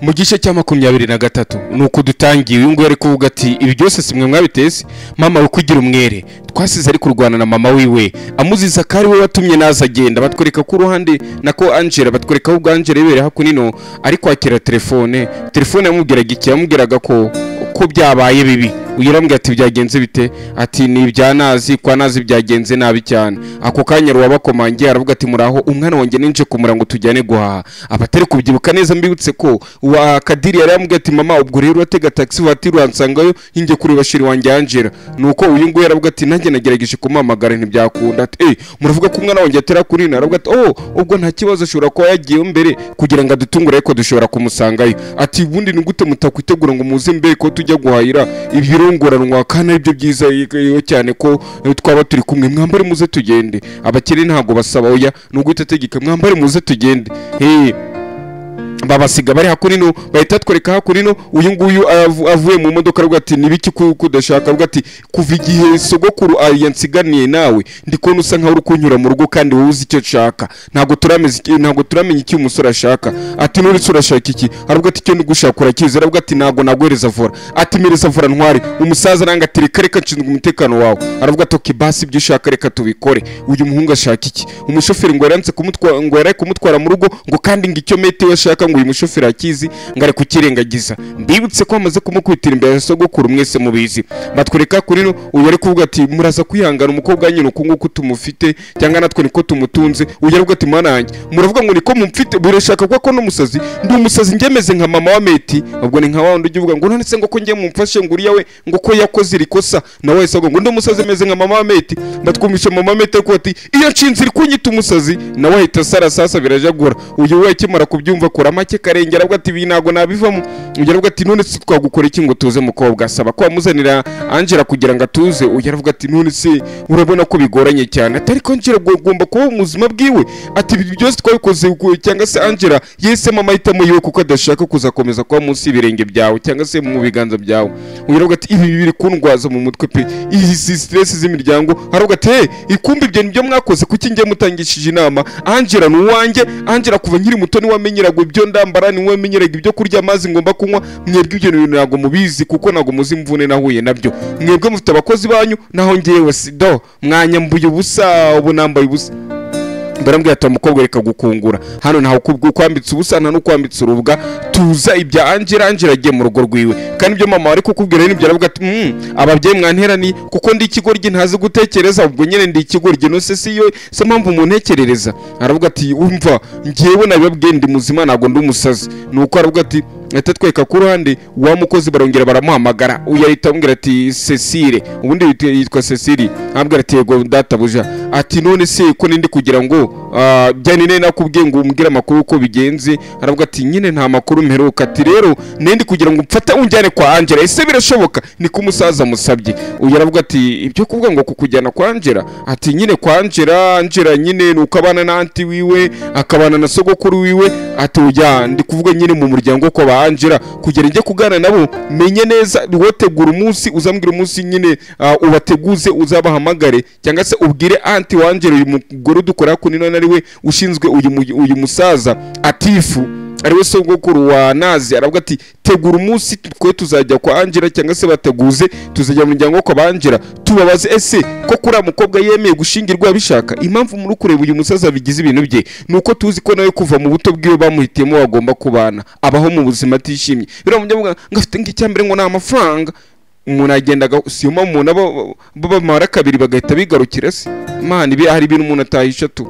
Mu gice cya 23 nuko dutangiye uyu nguyu ari kuvuga ati ibi byose simwe mwabiteze mama we kugira umwere twasize ari kurwana na mama wiwe amuziza kari we watumye naza agenda batwereka ku ruhande nako Angela batwereka ubwo Angela ibere hakunino ari kwakira telefone yamubwiraga iki yamubwiraga ko byabaye bibi uyirambwira ati byagenze bite ati ni ibya nazi kwa nazi byagenze nabi cyane ako kanya ruwabakomangiye aravuga ati muraho umwana wanjye ninje kumura ngo tujyane guhaha abatari kubyibuka neza mbibutse ko wa Kadiri yarambwiye ati mama ubwo rero uratega taxi voiture uransangayo inge kuri bashiri wanjye Angela nuko uyu nguyu yaravuga ati nanjye nagerageje kumamagara ntibyakunda ati muravuga ko umwana wanjye atera kuri na aravuga ati oh ubwo nta kibazo ashobora kuba yagiye mbere kugira ngo adutungure ariko dushobora kumusangayo ati ubundi ni gute mutakwitegura ngo muze mbere ko tujya guhahira ibirongoranwa kandi aribyo byiza iyo cyane ko twaba turi kumwe mwambare muze tugende abakire ntago basaba oya nubwo itategeka mwambare muze tugende babasiga bari hakurino bahita twereka hakurino uyu nguyu avuye mu modoka aravuga ati nibiki kudashaka aravuga ati kuva igihe sogokuru yansiganiye nawe ndikona usa nkaho uri kunyura mu rugo kandi wowe uzi icyo nshaka ntago turamenya icyo umusore ashaka ati nuri urashaka iki aravuga ati icyo ndigushaka urakizi aravuga ati ntago naguhereza vora ati mereza vora ntwari umusaza aranga ati reka reka nshinzwe umutekano wawe aravuga ati okay basi ibyo ushaka reka tubikore uyu muhungu ashaka iki umushoferi ngo yaranze kumutwara ngo yaraye kumutwara mu rugo ngo kandi ngo icyo mete we ashaka ngo uyu mushoferi akizi ngare kukirengagiza mbibutse ko amaze kumukwitira imbere ya sogokuru mwese mubizi batwereka kuri uyu ari kuvuga ati muraza kwihangana umukobwa nyine uko nguko tumufite cyangwa natwe niko tumutunze uyu aravuga ati mwana yanjye muravuga ngo niko mumfite burashaka ko n'umusazi ndi umusazi ngemeze nka mama wa Meti ubwo ni nka wandi uvuga ngo none se ngo ko ngiye mumfashe ngo uriya we ngo ko yakoze irikosa nawe se ngo ndi umusazi meze nka mama wa Meti batwumvisha mama Meti ko ati iyo nshinzi iri kunyita umusazi nawe ahita sara sasa birajagura uyu we akimara kubyumva kora make karengera avuga ati ibi ntago nabivamo uyu aravuga ati none se twagukora iki ngo tuze mukobwa asaba ko amuzanira Angela kugira ngo atuze uyu aravuga ati none se urabona ko bigoranye cyane atari ko Angela ugomba kuba umuzima bwiwe ati ibi byose twabikoze cyangwa se Angela yese mama ahitamo yiwe kuko adashaka kuzakomeza kuba munsi y'ibirenge byawe cyangwa se mu biganza byawe uyu aravuga ati ibi biri kundwaza mu mutwe pe izi stress z'imiryango aravuga ati ikumbi ibyo nibyo mwakoze kuki ngiye mutangishije inama Angela ni uwanjye Angela kuva nkiri muto ni wamenyeraga ibyo ndambara ni wamenyeraga ibyo kurya amazi ngomba kunywa mwebwe ibyo bintu ntago mubizi kuko ntago muzi imvune nahuye nabyo mwebwe mufite abakozi banyu naho ngewe sido mwanyambuye ubusa ubu nambaye ubusa barambwira ati umukobwa reka gukungura hano ntaho kwambitse ubusa nta no kwambitse urubwa tuza ibya Angela Angela agiye mu rugo rwiwe kandi ibyo mama ari kukubwira n'ibyo aravuga ati ababyeyi mwanterani kuko ndi ikigoryi ntazi gutekereza ubwo nyene ndi ikigoryi no se siyo se mpamvu umuntekerereza aravuga ati umva ngewe nabibabwiye ndi muzima ntago ndi umusazi nuko aravuga ati ahita tweka ku ruhande wa mukozi barongera baramuhamagara uyu ahita amubwira ati Cecile ubundi yitwa Cecile ambwira ati yego databuja ati none se ko nindi kugira ngo byane nakubwiye ngo umbwire amakuru uko bigenze aravuga ati nyine nta makuru mperuka ati rero nindi kugira ngo mfate unjyane kwa Angela ese birashoboka ni ko umusaza musabye uyu aravuga ati ibyo kuvuga ngo kukujyana kwa Angela ati nyine kwa Angela Angela nyine nuko abana na anti wiwe akabana na sogokuru wiwe ati ujya ndi kuvuga nyine mu muryango ko ba Angela kugira njye kugana nabo menye neza wotegura umunsi uzambwira umunsi nyine ubateguze uzabahamagare cyangwa se ubwire anti wa Angela uyu mugore udukora kunino nari we ushinzwe uyu musaza Atifu ariwe sogokuru wa Nazi aravuga ati tegura umunsi twe tuzajya kwa Angela cyangwa se bateguze tuzajya mu muryango kwa Angela tubabaze ese ko kuri mukobwa yemeye gushingirwa abishaka impamvu muri kureba uyu musaza bigize ibintu bye nuko tuzi ko nawe kuva mu buto bwiwe bamuhitiyemo bagomba kubana abaho mu buzima atishimye biramujya ngo ngafite ng'icyambere ngo ni amafaranga umuntu agendaga siyuma umuntu abo bamara kabiri bagahita bigarukira se man ibi hari ibintu umuntu atahisha tu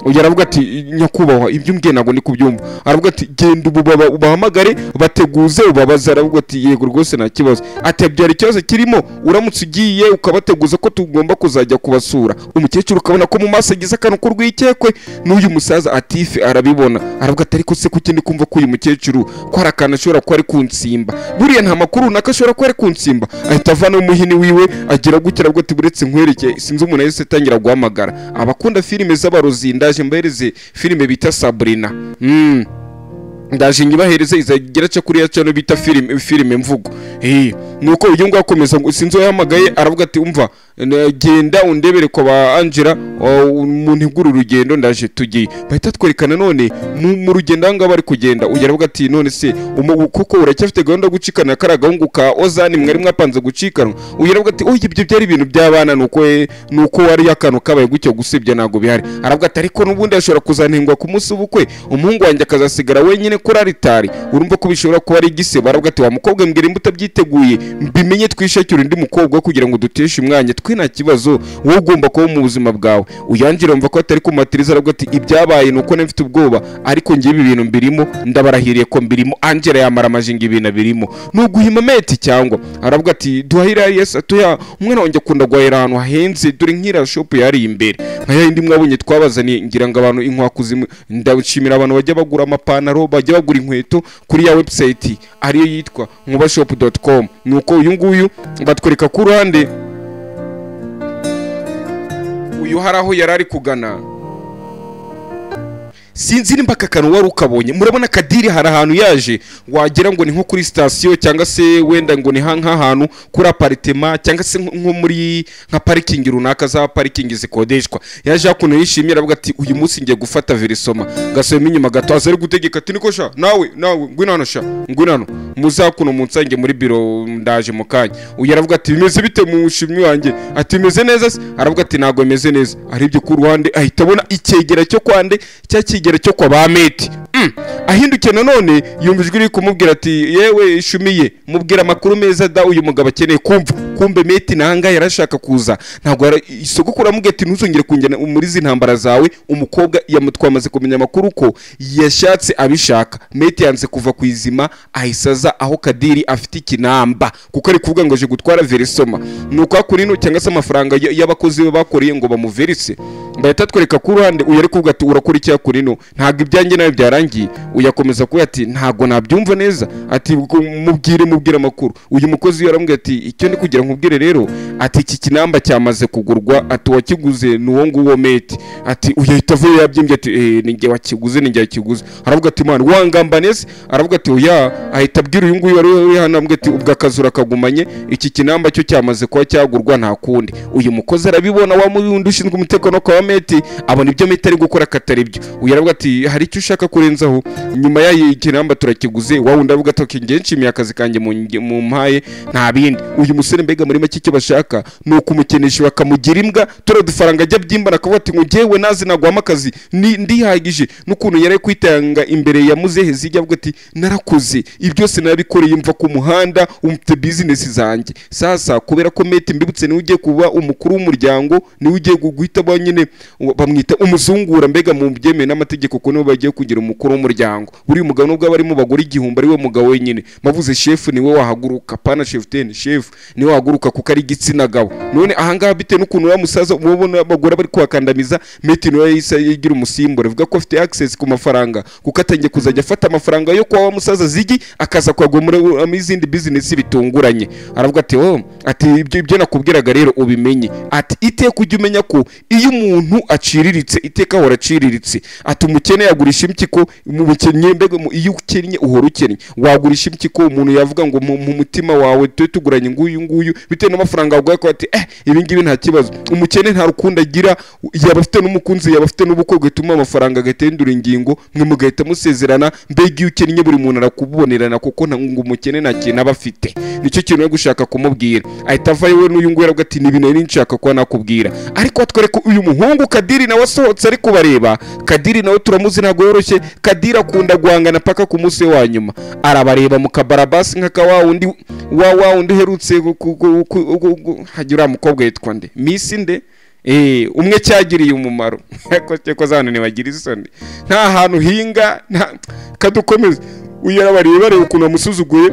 uyu aravuga ati nyakubahwa ibyo umbwiye ntago ndi kubyumva aravuga ati genda ubu ubahamagare bateguze ubabaza aravuga ati yego rwose nta kibazo ati byari ikibazo kirimo uramutse ugiye ukabateguza ko tugomba kuzajya kubasura umukecuru ukabona ko mu maso agize akantu k'urwikekwe n'uyu musaza Atife arabibona aravuga ati ariko se kuki ndi kumva ko uyu mukecuru ko hari akantu ashobora kuba ari kunsimba buriya nta makuru runaka ashobora kuba ari kunsimba ahita avana umuhini wiwe agira gutya aravuga ati buretse nkwereke sinzi umuntu yahise atangira guhamagara abakunda filime z'abarozi ndaje mbahereze filime bita Sabrina ndaje nyibahereze izagira cyo kuri ya channel bita filime mvugo. Nuko uyu nguyu akomeza ngo sinzi uwo yahamagaye, aravuga ati umva, genda undebere ko ba Angela umuntu igura urugendo, ndaje tugiye. Bahita twerekana none mu rugendo ahangaha bari kugenda. Uyu aravuga ati none se kuko uracyafite gahunda yo gucikana kariya gahungu ka Ozani mwari mwapanze gucikanwa? Uyu aravuga ati oya, ibyo byari ibintu by'abana, nuko wari akantu kabaye gutyo, gusibya ntabwo bihari. Aravuga ati ariko n'ubundi ashobora kuzantengwa ku munsi w'ubukwe, umuhungu wanjye akazasigara wenyine kuri aritari, urumva ko bishobora kuba ari igisebo. Aravuga ati wa mukobwa mbwira imbuto byiteguye mbimenye, twishakire undi mukobwa kugira ngo duteshe umwanya, twe nta kibazo, wowe ugomba kuba mu buzima bwawe. Uyangira mva ko atari kumatiriza, aravuga ati ibyabaye nuko nari mfite ubwoba, ariko ngiye ibi bintu mbirimo, ndabarahiriye ko mbirimo. Angela yamara amajinga ibintu abirimo ni uguhima meti cyangwa. Aravuga ati duhahira Yesu atuya umwana wanjye akunda guhahira ahantu hahenze, dore nk'iriya shop yari imbere nka yindi mwabonye twabazaniye, ngira ngo abantu inkwakuzi. Ndashimira abantu bajya bagura amapantaro, bajya bagura inkweto kuri ya website ariyo yitwa nkubashop.com. Nuko uyu nguyu batwereka ku ruhande, uyu hari aho yari ari kugana, sinzi nimba aka kantu wari ukabonye. Murabona Kadiri hari ahantu yaje wagira ngo ni nko kuri sitasiyo, cyangwa se wenda ngo ni nk'ahantu kuri apartment, cyangwa se nko muri nka parikingi runaka, za parikingi zikodeshwa. Yaje hakuno yishimye, aravuga ati uyu munsi ngiye gufata verisoma. Gasubiyemo inyuma gato, aza ari gutegeka ati niko sha, nawe nawe ngwino hano sha, ngwino hano, muze hakuno munsange muri biro, ndaje mu kanya. Uyu aravuga ati bimeze bite mu mushimyi wanjye? Ati bimeze neza se? Aravuga ati ntabwo bimeze neza. Arebye ku ruhande ahita abona icyegera cyo kwande, cya cyegera cyo kwa ba Meti. Ahindukiye nanone yumva ijwi riri kumubwira ati yewe ishumiye, mubwira amakuru meza da uyu mugabo akeneye kumva. Kumbe Meti nanga yarashaka kuza, ntabwo isogokuru aramubwira ati ntuzongere kunjyana muri izi ntambara zawe. Umukobwa yamutwamaze kumenya amakuru ko yashatse abishaka. Meti yanze kuva ku izima, ahise aza aho Kadiri afite ikinamba, kuko ari kuvuga ngo aje gutwara verisoma, nuko hakurino cyangwa se amafaranga y'abakozi be bakoreye ngo bamuverise. Bahita twereka ku ruhande uyu ari kuvuga ati urakora iki hakurino, ntabwo ibyanjye nawe byarangiye. Uyakomeza kuba ati ntabwo nabyumva neza, ati mubwire mubwire amakuru. Uyu mukozi yaramubwiye ati icyo ndi kugira nkubwire rero, ati iki kinamba cyamaze kugurwa, ati uwakiguze ni uwo nguwo Meti. Ati uyu ahita avuye yabyimbye ati ni njye wakiguze, ni njye wakiguze. Aravuga ati man wangambane se? Aravuga ati oya. Ahita abwira uyu nguyu wari uri hano, aramubwira ati ubwo akazi urakagumanye, iki kinamba cyo cyamaze kuba cyagurwa, nta kundi. Uyu mukozi arabibona, wa wundi ushinzwe umutekano kwa Meti, abona ibyo Meti ari gukora katari byo. Uyu aravuga ati hari icyo ushaka kurenzaho nyuma y'iki kinamba turakiguze? Wa wundi aravuga ati ngiye nshimiye akazi kanjye mu mpaye, nta bindi. Uyu musore mbega muri make icyo bashaka ni ukumukenesha bakamugira imbwa, turiya dufaranga ajya abyimbana, akavuga ati ngo njyewe nazi naguhamo akazi ndihagije. N'ukuntu yari kwitanga imbere ya muzehe zijya, avuga ati narakoze ibi byose, narabikoreye mva ku muhanda, umfite business zanjye. Sasa kubera ko Meti mbibutse niwe ugiye kuba umukuru w'umuryango, niwe ugiye guhita ba nyine bamwita umuzungura, mbega mu byemewe n'amategeko ko niwe bagiye kugira umukuru w'umuryango. Buriya umugabo nubwo aba ari mu bagore 1000 ari we mugabo wenyine, mavuze chef niwe wahaguruka, pana chef ten, chef niwe wahaguruka kuko ari igitsina gabo. None ahangaha bitewe n'ukuntu wa musaza ubona abagore bari kuhakandamiza, Meti niwe yahise yigira umusimbura, avuga ko afite access ku mafaranga, kuko atangiye kuzajya afata amafaranga yo kwa wa musaza Zigi akaza kwagwa muri izindi business bitunguranye. Aravuga ati oh, ati ibyo nakubwiraga rero ubimenye, ati iteka ujye umenya ko iyo umuntu aciriritse iteka ahora aciriritse, ati umukene yagurisha impyiko, mu bukennye mbega iyo ukennye uhora ukennye, wagurisha impyiko. Umuntu yavuga ngo mu mutima wawe twe tuguranye nguyu nguyu, bitewe n'amafaranga waguhaye ko ati ibi ngibi nta kibazo. Umukene nta rukundo agira, yaba afite n'umukunzi, yaba afite n'ubukwe, gatuma amafaranga agatendura ingingo, mwe mugahita musezerana. Mbega iyo ukennye buri muntu arakubonerana, kuko ngo umukene nta kintu aba afite. Nicyo kintu yo gushaka kumubwira, ahita avayo we n'uyu nguyu aravuga ati ni ibintu nari nshaka kuba nakubwira. Ariko atwereka uyu muhungu Kadiri nawe asohotse ari kubareba. Kadiri nawe turamuzi ntabwo yoroshye, Kadiri akunda guhangana paka ku munsi wa nyuma. Arabareba mu kabarabasi nka wa wundi wa wundi uherutse hagira mukobwa yitwa nde, Miss nde, umwe cyagiriye umumaro ko zana ntibagira isoni, nta hantu hinga kadukomeze. Uyu arabareba areba ukuntu bamusuzuguye,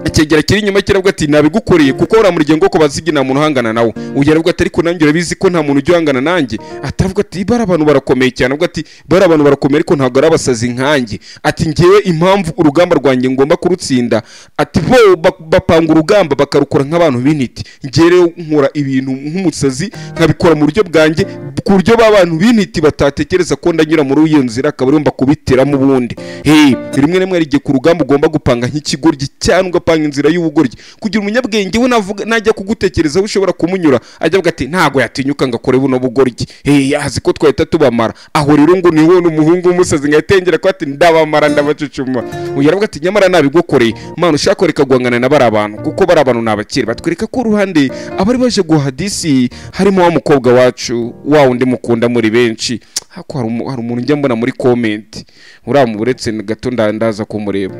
icyegera kiri inyuma kiravuga ati nabigukoreye kuko uriya muryango ko bazigi nta muntu uhangana nawo. Uyu aravuga ati ariko nanjye urabizi ko nta muntu ujya uhangana nanjye. Atavuga ati bari abantu barakomeye cyane, avuga ati bari abantu barakomeye ariko ntabwo ari abasazi nkanjye. Ati ngewe impamvu urugamba rwanjye ngomba kurutsinda, ati bo bapanga urugamba bakarukora nk'abantu b'intiti, ngewe rero nkora ibintu nk'umusazi nkabikora mu buryo bwanjye, ku buryo b'abantu b'intiti batatekereza ko ndanyura muri iyo nzira akaba ariyo mbakubitiramo ubundi. Rimwe na rimwe hari igihe ku rugamba ugomba gupanga nk'ikigoryi cyangwa agapanga inzira y'ubugoryi kugira umunyabwenge we navuga najya kugutekereza ushobora kumunyura ajya avuga ati ntago yatinyuka ngo akore buno bugoryi, azi ko twahita tubamara. Aho rero ngo ni wowe n'umuhungu w'umusazi ngahitengera ko ati ndabamara ndabacucuma. Uyu aravuga ati nyamara nabigukoreye mana ushaka reka guhangana na bari abantu kuko bari abantu nabakire. Batwereka ko uruhande abari baje guha disi harimo wa mukobwa wacu wa undi mukunda muri benshi. Hako hari umuntu njya mbona muri comment uramuburetse gato ndaza kumureba,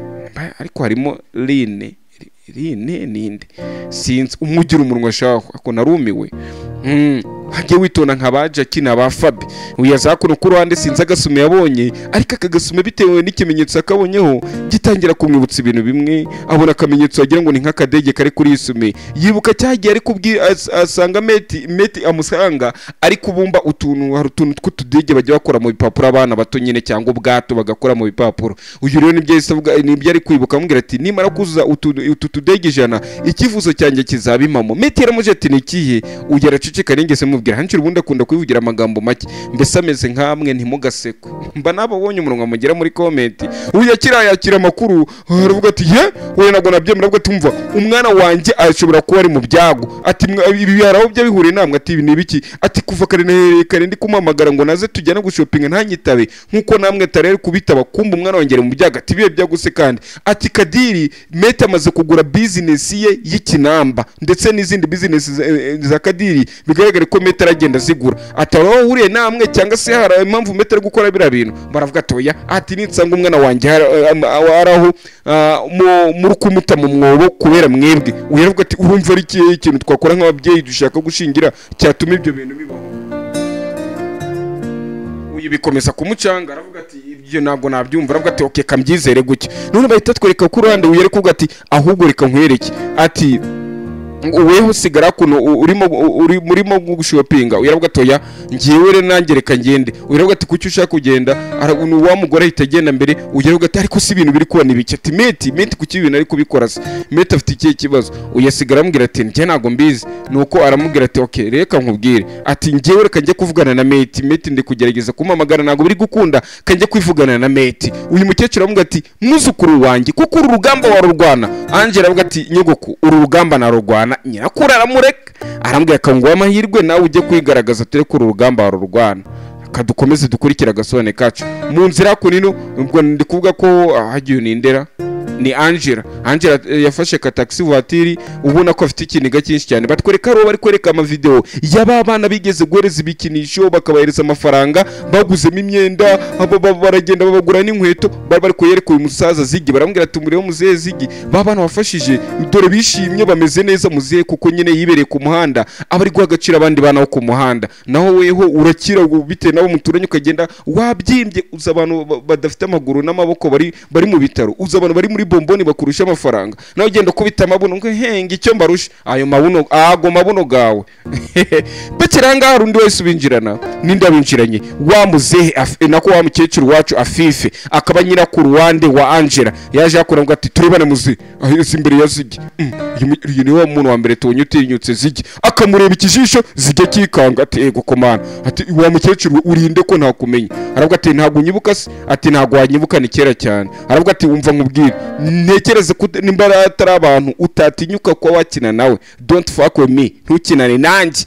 ariko harimo Line ninde sinzi umugira umunwa shaho ako narumiwe. Hagiye witonda nka ba Jackie na ba Fabi uyaza kuno ku ruhande sinzi agasume yabonye, ariko akagasume bitewe n'ikimenyetso akabonyeho gitangira kumwibutsa ibintu bimwe. Abona akamenyetso agira ngo ni nk'akadege kari kuri isume, yibuka cyagiye ari kubwi asanga Meti amusanga ari kubumba utuntu, hari utuntu tw'utudege bajya bakora mu bipapuro abana bato nyine cyangwa ubwato bagakora mu bipapuro. Uyu rero nibyo yisabwa nibyo ari kwibuka amubwira ati nimara kuzuza utu tudege 100 ikivuzo cyanjye kizabimamo. Meti yaramuje ati nikihe? Uyu araceceka ningese mubwira hanshira ubundi akunda kwivugira amagambo make mbese ameze nkamwe ntimugaseko mba nababonye umurongo mugera muri comment. Uyu yakira amakuru aravuga ati ye we nago nabyemera avuga ati umva umwana wanjye ashobora kuba ari mu byago, ati ibi haraho bya bihuriye namwe, ati ibi ni biki, ati kuva kare ndi kumamagara ngo naze tujyane gushopinga ntanyitabe nkuko namwe tarere kubitaba kumba umwana wanjye mu byago, ati biye byaguse kandi ati Kadiri Meti amaze kugura business ye y'ikinamba ndetse n'izindi business za Kadiri bigaragara ko Meti aragenda zigura, ati aho uhuriye namwe cyangwa se hari impamvu Meti ari gukora bira bintu. Baravuga ati oya, ati nitsanga umwana wanjye araho muri kumuta mu mwobo kubera mwebwe. Uyavuga ati urumva ari ikintu twakora nk'ababyeyi dushaka gushingira cyatuma ibyo bintu bibaho. Uyu bikomeza kumucanga aravuga ati ibyo ntabwo nabyumva, aravuga ati okay kambyizere gutya. None bahita twereka ku ruhande uyere kuvuga ati ahubwo reka nkwereke, ati weho sigara kuno urimo gushopinga. Uyaravuga ati oya ngiye re nanjye reka ngende. Uyaravuga ati kuki ushaka kugenda? Arabona wa mugore ahita agenda mbere. Uyaravuga ati ariko si ibintu biri kubona ibiki, ati Meti kuki ibintu ari kubikora se? Meti afite ikihe kibazo? Uyasigara amubwira ati njye ntago mbizi. Nuko aramubwira ati okay reka nkubwire, ati ngiye reka njye kuvugana na Meti, Meti ndi kugerageza kumamagara ntago biri gukunda kanjye kwivugana na Meti. Uyu mukecuru aramubwira ati mwuzukuru wanjye kuko uru rugamba warurwana. Angela aravuga ati nyogoku uru rugamba narurwana. Nyirakuru aramureka arambwira akanguha amahirwe nawe ujye kwigaragaza ture kuri urugamba warurwana. Kadukomeze dukurikira agasobanuro kacu mu nzira kunino. Ubwo ndi kuvuga ko hagiye nindera ni Angela. Angela yafashe ka taxi voiture ubona ko afite ikiniga cyinshi cyane. Batwereka ro bari kwereka ama video y'aba bana bigeze guhereza ibikinisho bakabahereza amafaranga baguzemo imyenda, abo baragenda babagura n'inkweto. Bari kuyereka uyu musaza Zigi, baramubwira ati murebe muzehe Zigi ba bana wafashije dore bishimye bameze neza muzehe kuko nyine yibereye ku muhanda abari guha agaciro abandi bana bo ku muhanda. Naho weho urakira bitewe nabo muturanye ukagenda wabyimbye, uza abantu badafite amaguru n'amaboko bari mu bitaro, uza abantu bari muri bomboni bakurusha amafaranga, nawe ugenda kubita amabuno ngo henga icyo mbarusha ayo mabuno ago mabuno gawe. Bekiranga hari undi wese ubinjirana ninde abinjiranye wa muzehe nako wa mukecuru wacu Afife akaba nyirakuru wande wa Angela yaje akora ngo ati turebane muzehe ahise imbere ya Zigi. Uyu ni wa muntu wa mbere tubonye utinyutse Zigi, akamureba ikijisho Zigi kikanga ati ego komana, ati wa mukecuru urinde ko ntakumenya. Aravuga ati ntago unyibuka se? Ati ntago wanyibuka ni kera cyane. Aravuga ati umva nkubwire ntekereze ko nimba atari abantu utatinyuka kuba wakina nawe, don't fuck with me, ntukinane nanjye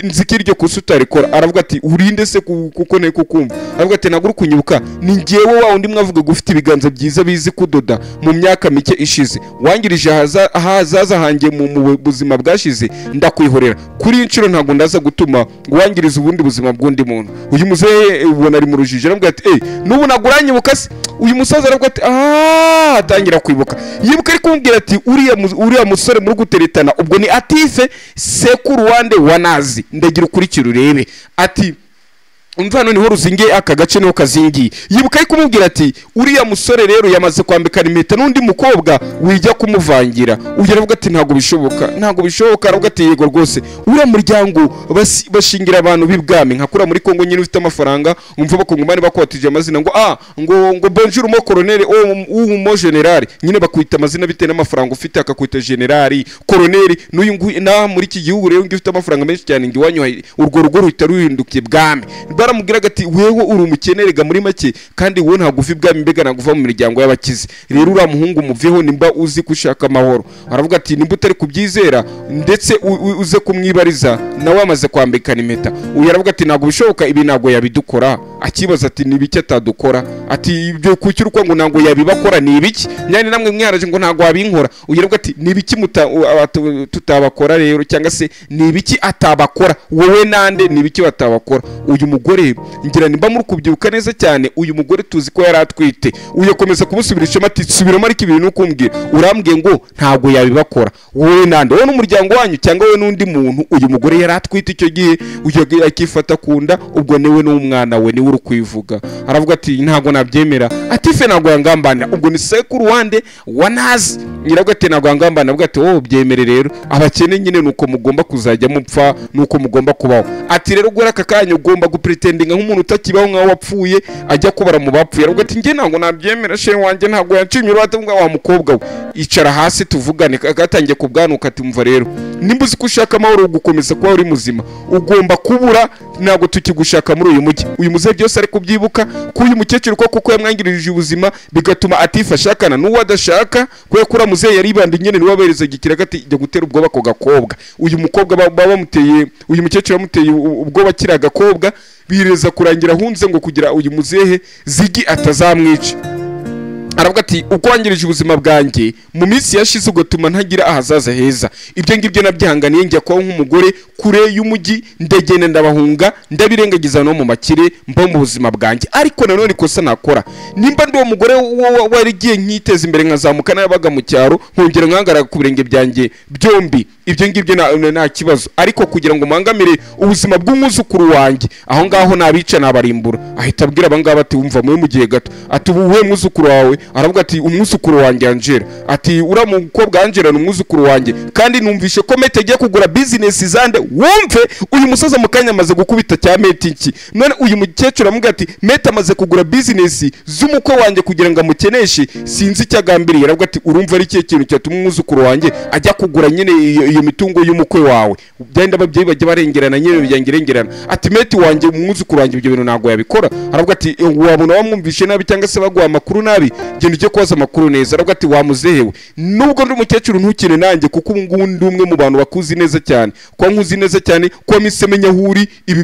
nziki iryo kosa utarikora. Aravuga ati urinde se kuko ntari kukumva. Aravuga ati ntabwo uri kunyibuka, ni njyewe wa undi mwavuga gufite ibiganza byiza bizi kudoda mu myaka mike ishize, wangirije ahazaza hanjye mu buzima bwashize, ndakwihorera kuri inshuro ntabwo ndaza gutuma wangiriza ubundi buzima bw'undi muntu. Uyu muzehe ubona ari mu rujijo aravuga ati nubu naguranyibuka se? Uyu musaza aravuga ati atangira kwibuka, yibuka ari kumbwira ati uriya musore muri guteretana ubwo ni Atife sekuru wande wa Nazi, ndagira ukurikira urebe. Ati umva niho ruzingiye aka gace niho kazingiye. Yibuka ari kumubwira ati uriya musore rero yamaze kwambikana impeta n'undi mukobwa wijya kumuvangira. Uyu aravuga ati ntago bishoboka, ntago bishoboka. Aravuga ati yego rwose uriya muryango bashingira abantu b'ibwami nka kura muri Kongo nyine ufite amafaranga umva bakongomani bakwatije amazina ngo ngo bonjour mo colonel ou mo general, nyine bakwita amazina bitewe n'amafaranga ufite, akakwita general colonel. N'uyu nguyu na muri iki gihugu rero ufite amafaranga menshi cyane ngo iwanyu urwo rugo ruhita ruhindukiye bwami. Baramubwiraga ati wewe uri umukenerega muri make, kandi wowe ntabwo uva ibwami, mbega ntabwo uva mu miryango y'abakize, rero uriya muhungu muveho nimba uzi ko ushaka amahoro. Aravuga ati nimba utari kubyizera ndetse uze kumwibariza nawe amaze kwambikana impeta. Uyu aravuga ati ntabwo bishoboka, ibi ntabwo yabidukora. Akibaza ati ni ibiki atadukora? Ati ibyo kuki urukwa ngo ntabwo yabibakora ni ibiki? Nyane namwe mwaraje ngo ntabwo wabinkora. Uyu aravuga ati ni ibiki tutabakora rero, cyangwa se ni ibiki atabakora wowe nande, ni ibiki batabakora? Uyu mugore ngira nimba muri kubyibuka neza cyane, uyu mugore tuzi ko yaratwite. Uyu akomeza kumusubirishamo ati subiramo ariko ibintu ukumbwira, urambwiye ngo ntabwo yabibakora wowe nande, wowe n'umuryango wanyu cyangwa wowe n'undi muntu. Uyu mugore yaratwite icyo gihe, uyu akifata kunda, ubwo niwe n'umwana we niwe uri kwivuga. Aravuga ati ntabwo nabyemera, ati fe ntabwo yangambanira. Ubwo ni sekuru wande wanazi nyiravuga ati ntabwo yangambanira. Avuga ati wowe byemere rero, abakene nyine nuko mugomba kuzajya mupfa, nuko mugomba kubaho. Ati rero gura aka kanya ugomba gupretendinga nk'umuntu utakibaho, nkaho wapfuye, ajya kubara mu bapfuye. Aravuga ati njye ntabwo nabyemera, she wanjye ntabwo yancimye uruhate. Wa mukobwa we icara hasi tuvugane. Agatangiye kubwanuka ati umva rero, nimba uzi ko ushaka amahoro gukomeza kuba uri muzima, ugomba kubura, ntabwo tukigushaka muri uyu mujyi. Uyu muzehe byose ari kubyibuka ko uyu mukecuru ko kuko yamwangirije ubuzima bigatuma atifashakana n'uwo adashaka, kubera ko uriya muzehe yaribanda nyine niwe wabereza igikiraga ati jya gutera ubwoba ako gakobwa. Uyu mukobwa bamuteye, uyu mukecuru bamuteye ubwoba kiri agakobwa, bireza kurangira ahunze ngo kugira uyu muzehe Zigi atazamwica. Aravuga ati uko wangirije ubuzima bwanjye mu minsi yashize ugatuma ntagira ahazaza heza, ibyo ngibyo nabyihanganiye njya kubaho nk'umugore kure y'umujyi, ndagenda ndabahunga, ndabirengagiza no mu makire mba mu buzima bwanjye. Ariko nanone ikosa nakora, nimba ndi uwo mugore warigiye nkiteza imbere nkazamuka n'abaga mu cyaro, nkongera nkangara ku birenge byanjye byombi, ibyo ngibyo nta kibazo. Ariko kugira ngo mpangamire ubuzima bw'umwuzukuru wanjye, aho ngaho nabica nabarimbura. Ahita abwira abangaba ati wumva muri mu gihe gato, ati ubu we mwuzukuru wawe. Aravuga ati umwuzukuru wanjye Angela, ati ura mukobwa Angela ni umwuzukuru wanjye, kandi numvishe ko Mete agiye kugura business zande. Wumve uyu musaza mu kanya amaze gukubita cya Mete iki none. Uyu mukecuru aramubwira ati Mete amaze kugura business z'umukwe wanjye kugira ngo amukeneshe, sinzi icyo agambiriye. Aravuga ati urumva ari ikihe kintu cyatuma umwuzukuru wanjye ajya kugura nyine iyo mitungo y'umukwe wawe? Byenda ababyeyi bajya barengerana nyine byangirengerana. Ati Mete wanjye umwuzukuru wanjye ibyo bintu ntabwo yabikora. Aravuga ati wabona wamwumvishe nabi cyangwa se baguha amakuru nabi, genda ujye kubaza amakuru neza. Aravuga ati wamuzehewe, nubwo ndi umukecuru ntukine nanjye, kuko ubu ngubu ndi umwe mu bantu bakuzi neza cyane, ko nkuzi neza cyane, ko mise menya aho uri, ibi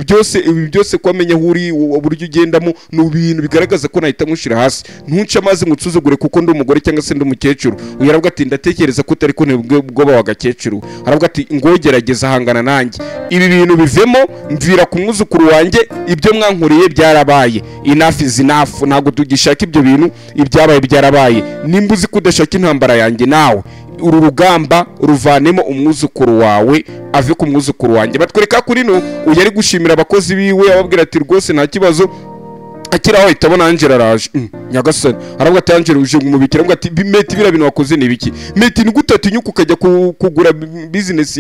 byose ko menya aho uri, uburyo ugendamo ni ibintu bigaragaza ko nahita nkushira hasi. Ntunce amazi ngutsuzugure kuko ndi umugore cyangwa se ndi umukecuru. Uyu aravuga ati ndatekereza ko utari kuntera ubwoba wa gakecuru. Aravuga ati ngogerageza hangana nanjye, ibi bintu bivemo, mvira ku mwuzukuru wanjye, ibyo mwankoreye byarabaye, enough is enough, ntabwo tugishaka ibyo bintu, ibyabaye byarabaye. Nimba uzi ko udashaka intambara yanjye nawe, uru rugamba ruvanemo umwuzukuru wawe, ave ku mwuzukuru wanjye. Batwereka kuri no uyu ari gushimira abakozi biwe, ababwira ati rwose nta kibazo. Akira aho ahita abona Angela araje. Nyagasani. Aravuga ati Angela uje ngumubikira. Aravuga ati Mete biriya bintu wakoze ni biki? Mete ni gute atinyuka ukajya kugura business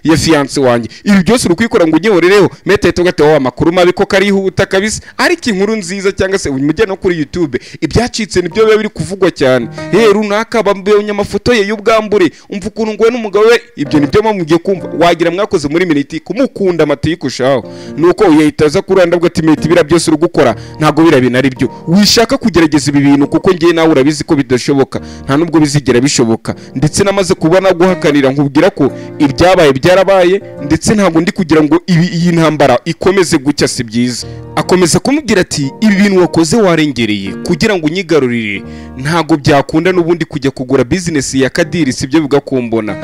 ya fiance wanjye? Ibi byose uri kwikora ngo unyehorereho. Mete ahita avuga ati wowe amakuru mabi ko karihuta kabisa, ariko inkuru nziza cyangwa se mujye no kuri YouTube ibyacitse nibyo biba biri kuvugwa cyane. Runaka bambonye amafoto ye y'ubwambure, umva ukuntu ngo we n'umugabo we, ibyo nibyo mugiye kumva wagira mwakoze muri miniti kumukunda amatikushaho. Nuko uyahita aza kuranda avuga ati Mete biriya byose uri gukora ntabwo biriya bintu ari byo, wishaka kugerageza ibi bintu kuko ngiye nawe urabizi ko bidashoboka, nta nubwo bizigera bishoboka. Ndetse namaze kubona guhakanira nkubwira ko ibyabaye byarabaye, ndetse ntabwo ndi kugira ngo iyi ntambara ikomeze gucya, si byiza. Akomeza kumubwira ati ibi bintu wakoze warengereye kugira ngo unyigarurire, ntabwo byakunda n'ubundi kujya kugura business ya Kadiri, sibyo bigakumbona.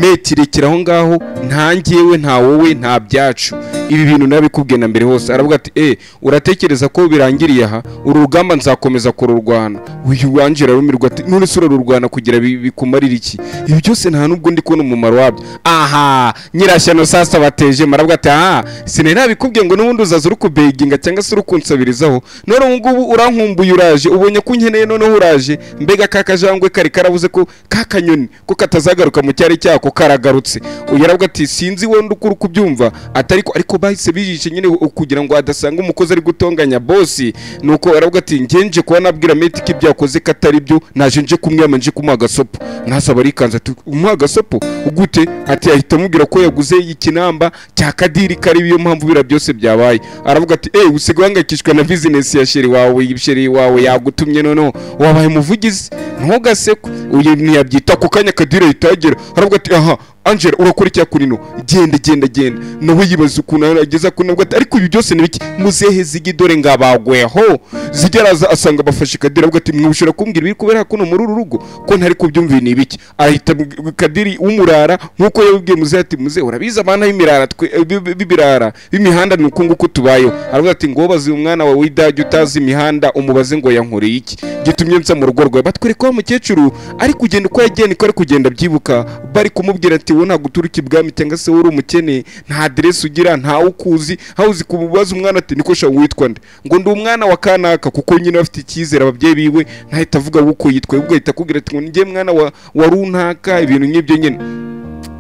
Mete rekera aho ngaho, nta ngewe nta wowe nta byacu, ibi bintu nabikubwiye na mbere hose. Aravuga ati uratekereza ko birangiriye aha, uru rugamba nzakomeza kururwana. Uyu Angela arumirwa ati none se urarurwana kugira bikumarira iki? Ibi byose nta nubwo ndi kubona umumaro wabyo. Aha nyirashyano sasa bateje. Aravuga ati aha sinari nabikubwiye ngo n'ubundi uzaza uri kubeginga cyangwa se uri kunsabirizaho, none ubu ngubu urankumbuye uraje, ubonye ko unkeneye noneho uraje. Mbega ka kajangwe kari karabuze ko kakanyoni ko katazagaruka mu cyari cyako karagarutse. Uyu aravuga ati sinzi wenda uko uri kubyumva, atari ko ariko ko bahise bijishe nyine kugira ngo adasanga umukozi ari gutonganya bosi. Nuko aravuga ati ngenje kuba nabwira Meti ko ibyo yakoze katari byo, naje nje kumwama nje kumuha agasopo. Nasaba arikanza ati umuha agasopo gute? Ati ahita amubwira ko yaguze ikinamba cya Kadiri kari biyo mpamvu bira byose byabaye. Aravuga ati usigaye uhangayikishwa na business ya sheri wawe, sheri wawe yagutumye noneho wabaye umuvugizi ntugasekwe. Uyu ntiyabyita ku kanya Kadiri ahita agera aravuga ati aha Angela urakora icya kuri no genda genda genda. Nawe yibaza ukuntu ageza kuri nabwo ati ariko ibi byose ni biki? Muzehe Zigi dore ngabagweho. Zigeraza asanga bafashe Kadiri avuga ati mwibushira kumbwira ibiri kubera kuno muri uru rugo ko ntari kubyumva ni ibiki? Ahita Kadiri umurara nkuko yabibwiye muzehe ati muzehe urabiza abana b'imirara b'ibirara b'imihanda nuko nguko tubayeho. Aravuga ati ngo bazi umwana wawe w'idage utazi imihanda umubaze ngo yankoreye iki gitumye nsa mu rugo rwawe. Batwereka wa mukecuru ari kugenda uko yagiye niko ari kugenda byibuka, bari kumubwira ati wowe ntabwo uturuka ibwami cyangwa se uri umukene, nta aderesi ugira, nta ukuzi, aho uzi kubaza umwana ati niko sha witwa nde? Ngo ndi umwana wa kanaka, kuko nyine bafite icyizere ababyeyi biwe, ntahita avuga uko yitwa, ubwo ahita akubwira ati ngo njye mwana wa runaka, ibintu nk'ibyo nyine.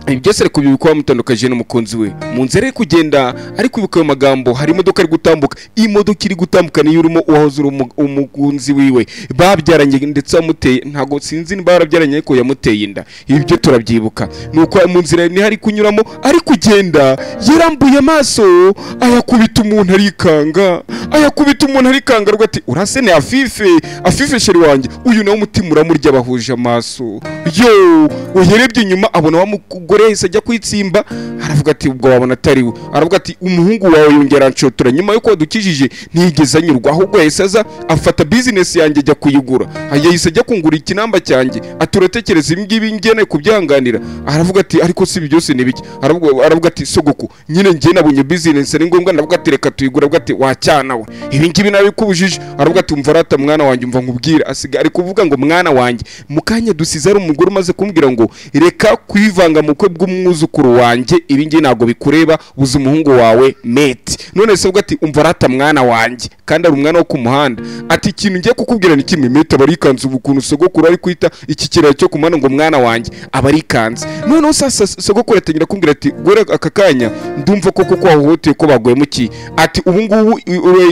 Ibi byose ari kubibuka bamutandukaje n'umukunzi we. Mu nzira ari kugenda ari kwibuka ayo magambo, hari imodoka ari gutambuka. Imodoka iri gutambuka niyo urimo uwahoze uri umukunzi wiwe babyaranye, ndetse amuteye, ntago sinzi niba barabyaranye ariko yamuteye inda. Ibi byo turabyibuka. Nuko mu nzira ni hari kunyuramo ari kugenda yarambuye amaso ayakubita umuntu arikanga, ayakubita umuntu arikanga ariko ati urase ni Afife, Afife sheri wanjye. Uyu nawe umutima uramurya bahuje amaso. Yo uherebye inyuma abona wa mugore yahise ajya kwitsimba, aravuga ati ubwo wabona atari we. Aravuga ati umuhungu wawe yongera anshotora nyuma yuko wadukijije ntiyigeze anyurwa, ahubwo yahise aza afata business yanjye ajya kuyigura, yahise ajya kungura ikinamba cyanjye, aturatekereza ibi ngibi ngene kubyanganira. Aravuga ati ariko si ibi byose ni biki? Aravuga ati sogoku nyine njye nabonye business ari ngombwa, ndavuga ati reka tuyigura. Aravuga ati wacyana we ibi ngibi nabikubujije. Aravuga ati umva rata mwana wanjye, umva nkubwira. Asiga ari kuvuga ngo mwana wanjye. Mukanya dusize ari umugore umaze kumbwira ngo reka kwivanga mu bukwe bw'umwuzukuru wanjye, ibi ngibi ntabwo bikureba, buza umuhungu wawe Meti. None se ubwo ati umva rata mwana wanjye, kandi ari umwana wo ku muhanda. Ati ikintu ngiye kukubwira ni kimwe. Meti abarikanze ukuntu sogokuru ari kwita iki kiraro cyo ku muhanda ngo mwana wanjye, abarikanze. Noneho sasa sogokuru atangira kumbwira ati gore aka kanya ndumva koko ko wahohoteye ko baguhemukiye. Ati ubu ngubu